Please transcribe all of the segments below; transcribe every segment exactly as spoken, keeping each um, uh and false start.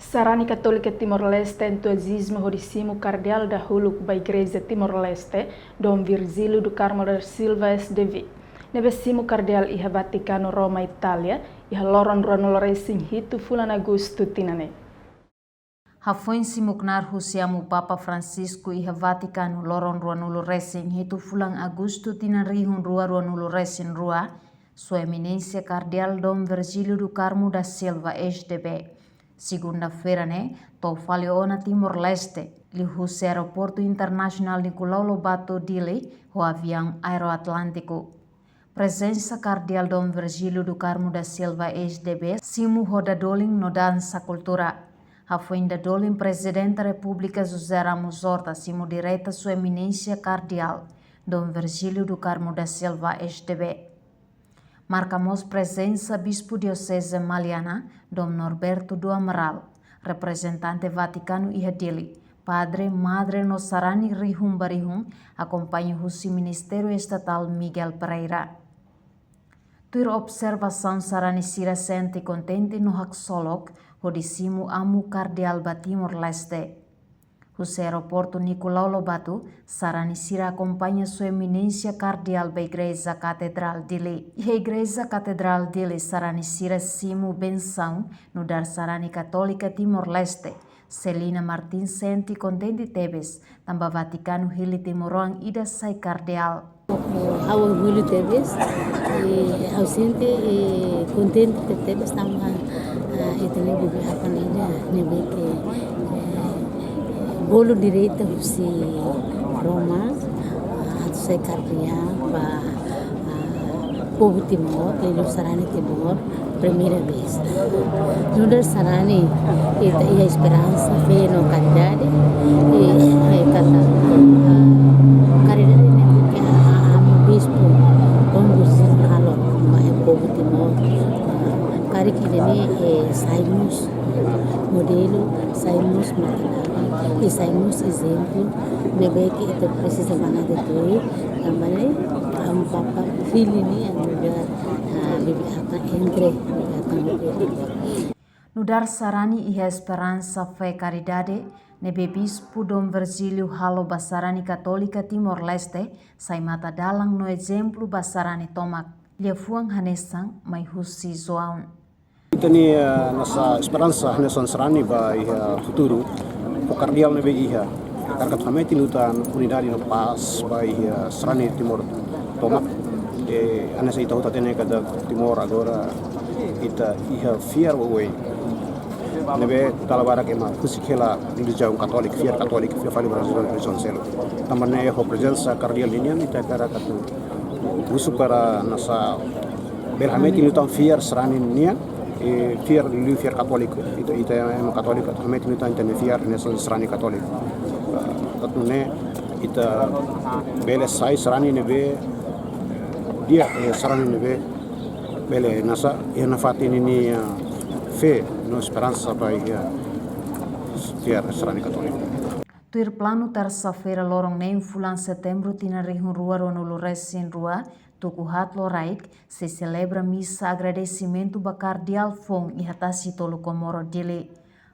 Sarani Katólika Timor-Leste entuziazmu hodi simu Kardeál dahuluk ba Igreja Timor-Leste, Dom Virgílio do Carmo da Silva S D V, ne'ebé simu Kardeál iha Vatikanu, Roma, Itália, iha loron ruanulu resin hitu fulan Agostu tinan ne'e. Hafoin simu knaar husi Amu Papa Francisco iha Vatikanu loron ruanulu resin hitu fulan Agostu tinan rihun rua ruanulu resin rua, Sua Eminénsia Kardeál Dom Virgílio do Carmo da Silva S D V, segunda-feira ne'e, to'o fali ona Timor-Leste, liuhusi Aeroportu Internasionál Nicolau Lobato Dili, ho aviaun Aeroatlántiku. Prezensa Kardeál Dom Virgílio do Carmo da Silva S D V simu ho dadolin no dansa kultura. Hafoin dadolin, Prezidente Repúblika José Ramos Horta simu direta Sua Eminénsia Kardeál Dom Virgílio do Carmo da Silva S D V. Marka mós prezensa Bispu Dioseze Maliana, Dom Norberto do Amaral, reprezentante Vatikanu iha Dili, padre, madre no sarani rihun ba rihun, akompaña husi Ministériu Estatál Miguel Pereira. Tuir observasaun, sarani sira sente kontente no haksolok hodi simu Amu Kardeál ba Timor-Leste. Husi Aeroportu Nicolau Lobato, sarani sira akompaña Sua Eminénsia Kardeál ba Igreja Katedrál Dili. Iha Igreja Katedrál Dili, sarani sira simu bensaun nu'udar sarani Katólika Timor-Leste, Celina Martins sente kontente tebes, tanba Vatikanu hili timoroan ida sai kardeál. Ha'u orgullu tebes, eh, ha'u sente, eh, kontente tebes tanba, ah, ita-nia bibi-atan ida ne'ebé ke, eh, bolu direta husi Roma, ah, atu sai kardeál ba, ah, povu Timor, liuliu sarani Timor, primeira vez. Nu'udar sarani, ita iha esperansa, fé no karidade, i, i katak, ah, karidade ne'e ke, ah, Amu Bispu Dom Virgílio halo ba iha povu Timor. Ah, karik ida-ne'e, eh, sai mós modelu, sai mós matenek, i sai mós ezemplu ne'ebé ke ita presiza banati tuir, tanba ne'e Amu Papa hili nia nu'udar, ah, bibi-atan entre, bibi-atan entre. Nu'udar sarani iha esperansa, fé, karidade ne'ebé Bispu Dom Virgílio halo ba sarani Katólika Timor-Leste, sai matadalan no ezemplu ba sarani tomak, liafuan hanesan mai husi João. Ita-nia, eh, nossa esperansa hanesan sarani ba iha futuru, fó kardeál ne'ebé iha, karik atu hametin liután unidade no pás ba iha sarani Timor tomak. Eh, hanesan ita hotu hatene katak Timor agora ita iha fiar oioin. Ne'ebé dala barak ema husik hela relijiaun Katólika, fiar Katólika, fiar fali ba relijiaun, relijiaun seluk. Tanba ne'e ho prezensa kardeál ninian ita hakarak atu husu para nu'udar bele hametin liután fiar sarani nian, eh, fiar liu fiar Katólika. Ita, ita ema Katólika hametin liután ita-nia fiar hanesan sarani Katólika. Ah, atu nune'e ita bele sai sarani ne'ebé di'ak, eh, sarani ne'ebé bele nu'udar, iha nafatin ninia, ah, fé no esperansa ba iha fiar sarani Katólika. Tuir planu, tersa-feira loron neen fulan Setembru tinan rihun rua ruanulu resin rua, tuku haat loraik, sei selebra misa agradesimentu ba kardeál foun iha Tasi Tolu Comoro, Dili.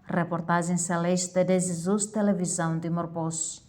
Reportajen Celeste de Jesus, Televizaun Timor Post.